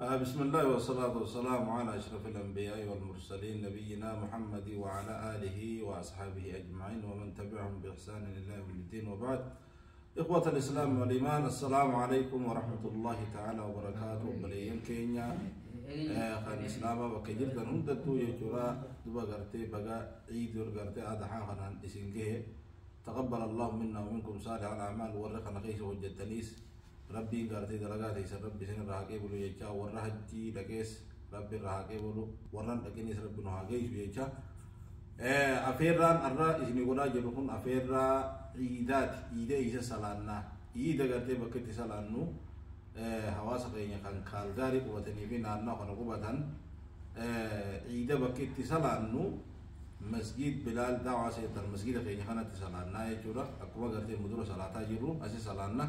بسم الله والصلاة والسلام على أشرف الأنبياء والمرسلين نبينا محمد وعلى آله وأصحابه أجمعين ومن تبعهم بإحسان إلى يوم الدين وبعد. إخوة الإسلام والإيمان، السلام عليكم ورحمة الله تعالى وبركاته. Obboleeyyan keenya kan Islaamaa bakka jirtan hundattuu jechuudha. Duba gartee baga ciidii gartee adhaa kanaan isin gahe. تقبل الله منا ومنكم صالح الأعمال. Warra kana keessa hojjettaniis Rabbiin gartee dalagaa teessan Rabbi isin irraa haa qeebalu jecha. Warra hajjii dhaqees Rabbi irraa haa qeebalu, warra hin dhaqinis Rabbi nu haa geessu jecha. Afeerraan har'a isinii godhaa jiru kun afeerraa ciidaati. Iida isa salaannaa, iida gartee bakka itti salaannu hawaasa keenya kan Kaalgaarii qubatanii fi naannoo kana qubatan, iida bakka itti salaannu Masjid Bilaal Daawaa Center, masjida keenya kanatti salaannaa jechuudha. Akkuma gartee mudura salaataa jirru asi salaanna.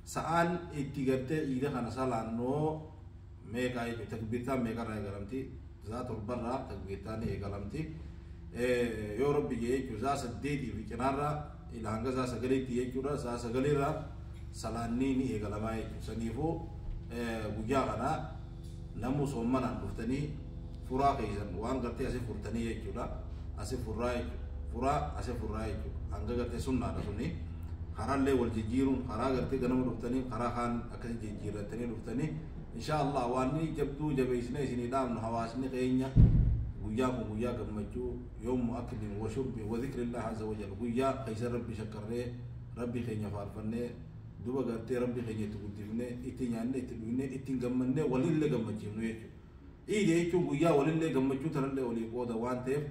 Sa'aan itti gartee iida kana salaannoo meeqaa jechuudha? Takbiirtaan meeqarraa eegalamti? Zaa 7rraa takbiirtaan eegalamti. Yoo Rabbi jee jechuudha, zaa 8 fi cinaarraa ila hanga zaa 9tti jechuudha. Zaa 9rraa salaannii ni eegalamaa jechuudha. Saniifuu guyyaa kana namu soommanaan dhuftanii furaa keessan waan gartee asii furtanii jechuudha. Asii furraa jechuudha. Furaa asii furraa jechuudha. Hanga gartee sunnaadha suni. Karaallee wal jijjiiruun karaa gartee ganama dhuftanii karaa kaan akkasii jijjiirratanii dhuftanii, insha Allah. Waan inni jabduu jabeessine isinii dhaabnu, hawaasni keenya guyyaa kun guyyaa gammachuu, يوم أكل وشرب وذكر الله عز وجل, guyyaa keessa Rabbi shakkarree, Rabbi keenya faarfannee, duba gartee Rabbi keenya itti guddifnee, itti nyaannee, itti dhugnee, ittiin gammannee, walillee gammachiifnu jechuudha. Iidi jechuun guyyaa walillee gammachuu tanallee walii qooda waan ta'eef,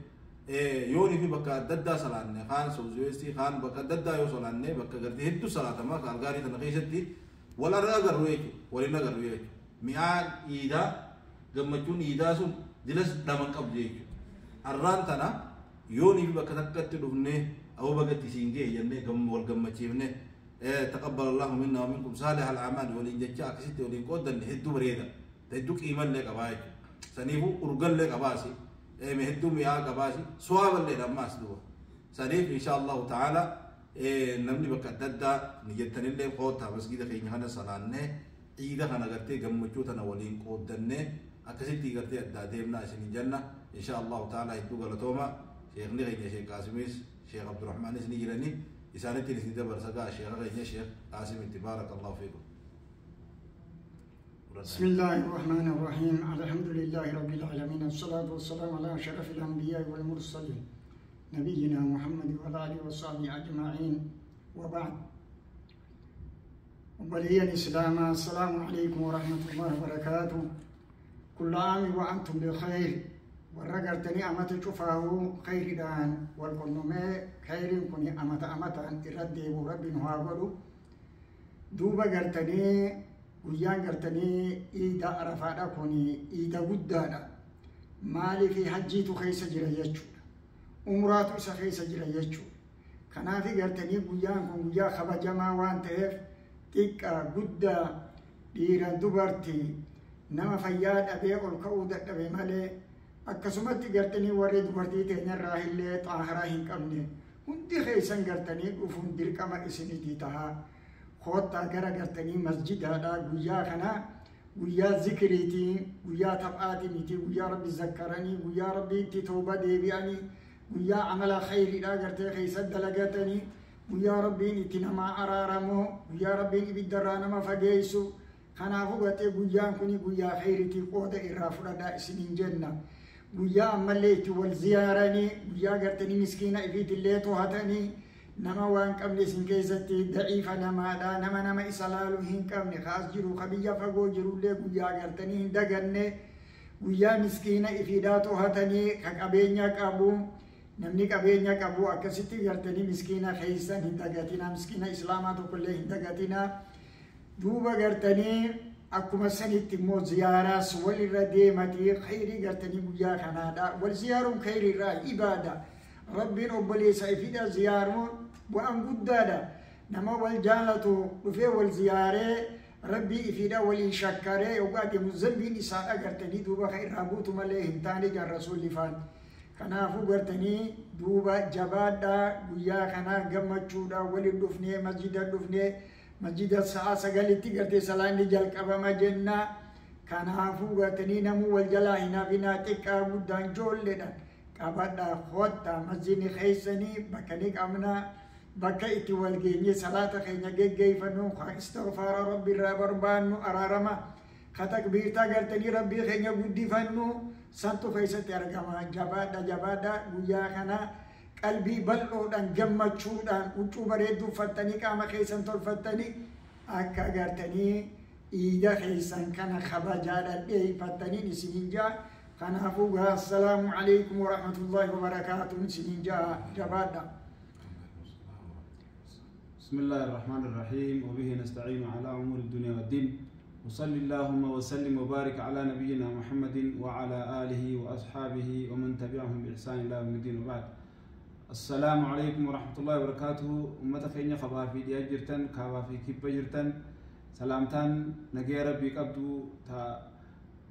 yoonii fi bakka adda addaa salaanne, kaan Southwestii, kaan bakka adda addaa yoo salaanne, bakka gartee hedduu salaatama Kaalgaarii tana keessatti wal agarru jechuudha, waliin agarru jechuudha. Mi'aan iidaa, gammachuun iidaa sun dilas dhaman qabdu jechuudha. Arraan tana yoonii fi bakka takkatti dhufnee aboo bagatti siin ga'e jennee wal gammachiifne, تقبل الله منا ومنكم صالح الأعمال waliin jecha akkasitti waliin qooddanne hedduu bareeda, hedduu qiimallee qabaa jechuudha. Saniifuu urgallee qabaasi, hedduu mi'aa qabaasi, suwaaballee dhammaas duuba. Saniif insha Allahu ta'ala namni bakka adda addaa ni jettanillee koottaa masgida keenya kana salaannee, ciida kana gartee gammachuu tana waliin qooddannee, akkasitti gartee addaa deemnaa isinin jenna, insha Allahu ta'ala. Hedduu galatooma. Sheekni keenya Sheek Qaasimis, Sheek Abdurrahmaanis ni jiranii, isaanittiin isin dabarsa gaa sheeka keenya Sheek Qaasimitti. بارك الله فيكم. بسم الله الرحمن الرحيم. الحمد لله رب العالمين، الصلاة والسلام على أشرف الأنبياء والمرسلين نبينا محمد وعلى آله وصحبه أجمعين وبعد. Obboleeyyan Islaamaa، السلام عليكم ورحمة الله وبركاته. كل عام وأنتم بخير. Warra gartanii amata cufaahuu khayriidhaan wal qunnamee khayriin kun amata amataan irra deebi'u Rabbi nu haa godhu. Duuba gartanii guyyaan gartanii iida Arafaadha kun iida guddaadha. Maaliif? Hajjiitu keessa jira jechuudha. Umraatu isa keessa jira jechuudha. Kanaaf gartanii guyyaan kun guyyaa kabajamaa waan ta'eef, xiqqaa guddaa, dhiira dubartii, nama fayyaa dhabee ol ka'uu dadhabe malee, akkasumatti gartanii warri dubartii teenyarraa illee xaaharaa hin qabne hundi keessan gartanii dhufuun dirqama isinitii tahaa. Koottaa gara gartanii masjidaadha. Guyyaa kana guyyaa zikiriitii, guyyaa taphaatii miti. Guyyaa Rabbi zakkaranii, guyyaa Rabbi itti tooba deebi'anii, guyyaa amala khayriidha gartee keessa dalagatanii, guyyaa Rabbiin itti namaa araaramoo, guyyaa Rabbiin ibiddarraa nama fageessu. Kanaafuu gartee guyyaan kun guyyaa khayriitii, qooda irraa fudhadhaa isiniin jenna. Guyyaa ammallee itti wal ziyaaranii, guyyaa gartanii miskiina ifiitillee to'atanii, nama waan qabne isin keessatti daciifa namaadha, nama nama isa laalu hin qabne kaas jiru, ka biyya fagoo jirullee guyyaa gartanii hin daganne, guyyaa miskiina ifiidhaa to'atanii, ka qabeenya qabu, namni qabeenya qabu akkasitti gartanii miskiina keessan hin dagatina, miskiina Islaamaa tokkollee hin dagatina. Duuba gartanii akkuma sanitti immoo ziyaaraas walirra deematii khayrii gartanii guyyaa kanaadha. Wal ziyaaruun khayriirraa ibaada. Rabbiin obboleessa ifidha ziyaaruun bu'aan guddaadha. Nama wal jaalatu dhufee wal ziyaaree, Rabbii ifiidha waliin shakkaree yookaan deemu, zambiin isaadha gartanii duuba ka irraa guutu malee hin taane jaan Rasuulli faan. Kanaafuu gartanii duuba jabaadhaa, guyyaa kanaa gammachuudha waliin dhufnee masjida dhufnee, masjida sa'a 9tti gartee salaanni jalqabama jenna. Kanaafuu gartanii namuu wal jalaa hin hafinaa, xiqqaa guddaan ijoolleedhaan qabadhaa kottaa. Masjidni keessanii bakka ni qabnaa, bakka itti wal geenye salaata keenya geggeeffannu, ka istighfaara Rabbi irraa barbaannu, araarama, ka takbiirtaa gartanii Rabbii keenya guddifannu santu keessatti argama. Jabaadha, jabaadha. Guyyaa kana qalbii bal'oodhaan, gammachuudhaan, huccuu bareedduu uffattanii, qaama keessan tolfattanii, akka gartanii iida keessan kana kabajaadhaan dheeyfattaniin isinin jaa. Kanaafuu gaa assalaamu alaikum warahmatullaahi wabarakaatuun isinin jaa, jabaadha. بسم الله الرحمن الرحيم، وبه نستعين على أمور الدنيا والدين، وصل اللهم وسلم وبارك على نبينا محمد وعلى آله وأصحابه ومن تبعهم بإحسان إلى يوم الدين، وبعد. السلام عليكم ورحمة الله وبركاته. أمة خينيا خبا في ديا جرتن كابا في كيبا جرتن، سلامتان نجي ربي قبدو تا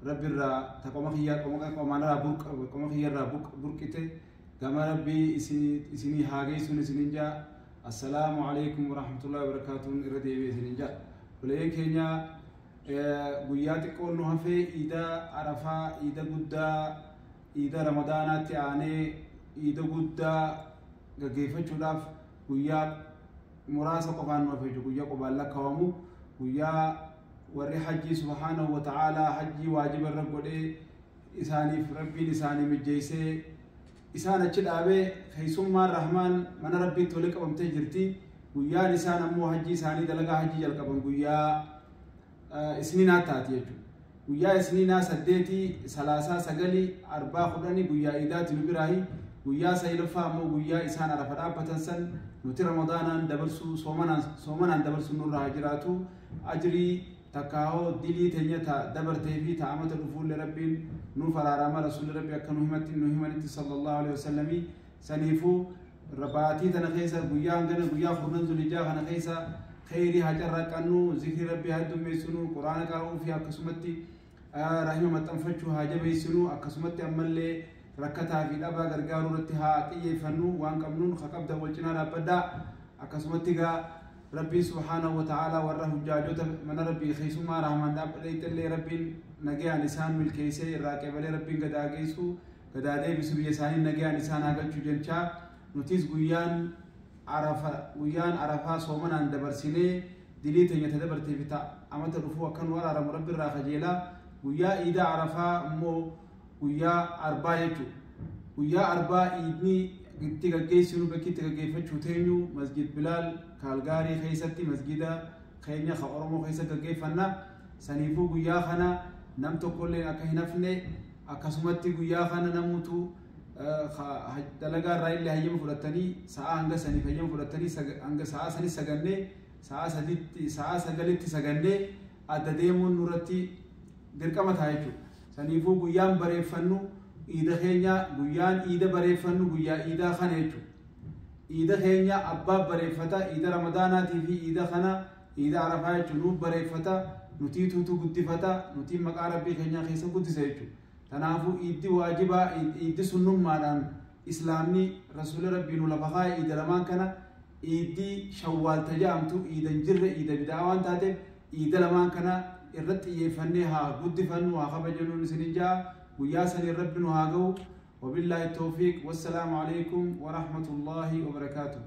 ربي را تا قوم خيار قوم قوم را برك قوم خيار را برك بركته كما ربي إسني هاجي سن سننجا. السلام عليكم ورحمة الله وبركاته. إردي بسننجا ولين كينيا guyyaa xiqqoon nu hafee iida Arafaa, iida guddaa, iida Ramadaanaatti aanee iida guddaa gaggeeffachuudhaaf guyyaa muraasa qofaan nu hafe jechuudha. Guyyaa qofaan lakkaa'amu, guyyaa warri hajjii subhaanahu wa ta'aalaa hajjii waajiba irra godhee isaaniif Rabbiin isaanii mijjeessee isaan achi dhaabee keessummaan Rahmaan mana Rabbiitti walitti qabamtee jirti. Guyyaan isaan ammoo hajjii isaanii dalagaa hajjii jalqaban guyyaa isniinaa taati jechuudha. Guyyaa isniinaa 8, 30, 9, 4, 10 guyyaa iidaati nu biraahi. Guyyaa saglaffaa ammoo guyyaa isaan Arafa dhaabbatan san nuti Ramadaanaan dabarsuu, soomanaan dabarsuu nurraa haa jiraatu. Ajrii takkaahoo dilii teenya ta dabartee fi ta amata dhufuullee Rabbiin nuuf araarama, Rasuulli Rabbi akka nu himatti nu himanitti sallallahu alaihi wasallamii. Saniifuu baatii tana keessa guyyaa hangana guyyaa 10 Zulijaa kana keessa kheyrii haa carraaqannu, zikrii Rabbii haa heddummeessinu, Quraana qara'uu fi akkasumatti rahima maxxanfachuu haa jabeessinu, akkasumatti ammallee rakkataa fi dhabaa gargaaruu irratti haa xiyyeeffannu. Waan qabnuun ka qabdan wal cinaa dhaabbadhaa. Akkasumatti gaa Rabbiin subhaanahu wa ta'aalaa warra hujjaajota mana Rabbii keessummaa Rahmaan dhaabbadhe Rabbiin nagayaan isaan milkeessee irraa qeebalee Rabbiin gadaa geessu gadaa deebisu biyya isaanii nagayaan isaan haa galchu jechaa, nutis guyyaan Arafaa soomanaan dabarsinee dilii teenya ta dabartee fi ta amata dhufuu akka nu araaramu Rabbi irraa kajeelaa. Guyyaa iidaa Arafaa immoo guyyaa Arbaa jechuudha. Guyyaa Arbaa iidni itti gaggeessinu, bakki itti gaggeeffachuu teenyu Masjid Bilaal Kaalgaarii keessatti, masjida keenya ka Oromoo keessa gaggeeffanna. Saniifuu guyyaa kana nam tokkolleen akka hin hafne, akkasumatti guyyaa kana namuutu dalagaa irraa illee hayyama fudhatanii sa'a hanga saniif hayyama fudhatanii hanga sa'a sanii sagannee sa'a 3tti sa'a 9tti sagannee adda deemuun nurratti dirqama ta'a jechuudha. Saniifuu guyyaan bareeffannu iida keenya, guyyaan iida bareeffannu guyyaa iidaa kana jechuudha. Iida keenya abbaa bareeffata, iida Ramadaanaatii fi iida kana, iida Arafaa jechuudha, nuuf bareeffata, nutiituutu guddifata, nutiin maqaa Rabbii keenyaa keessa guddisa jechuudha. Kanaafuu iiddi waajibaa, iiddi sunnummaadhaan Islaamni Rasuulli Rabbii nu lafa kaa'e iida lamaan kana. Iiddi Shawwaal taja'amtu iida hin jirre, iida bidaa waan taateef iida lamaan kana irratti xiyyeeffannee haa guddifannu, haa kabajannu isinin ja'a. Guyyaa sanii Rabbi nu haa ga'u. وبالله التوفيق، والسلام عليكم ورحمة الله وبركاته.